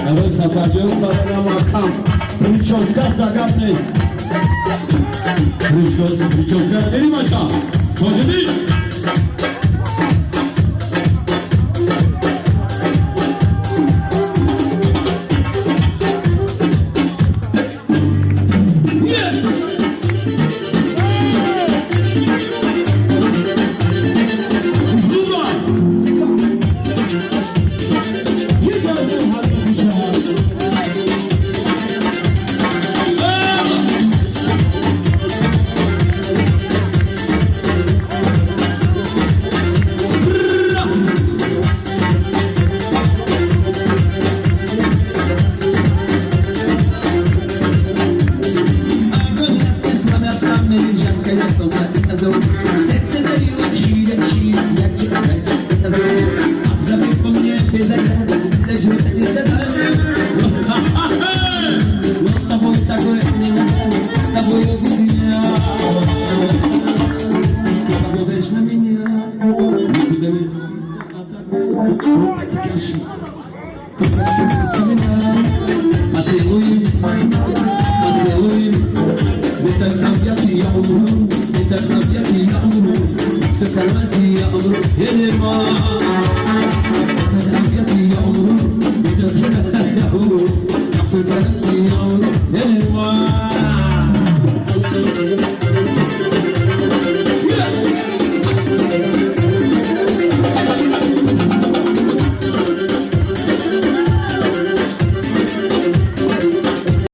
Барои Сафарҷон, барои Макам прическа гап нест. Прическа дери, бача Тоҷидин. Yes! Зуба! یک آدم حرکت می‌شود. Но с тобой такое не надо, с тобой буду я. Ты работаешь на меня, никуда не сбиться от огня. Вот так каши, ты просто меня. Поцелуй, поцелуй, ведь от объятий я умру, ведь от объятий я умру, все карманки я умру, Елема. Ведь от объятий я умру, ведь от объятий я умру, все карманки я умру, Елема.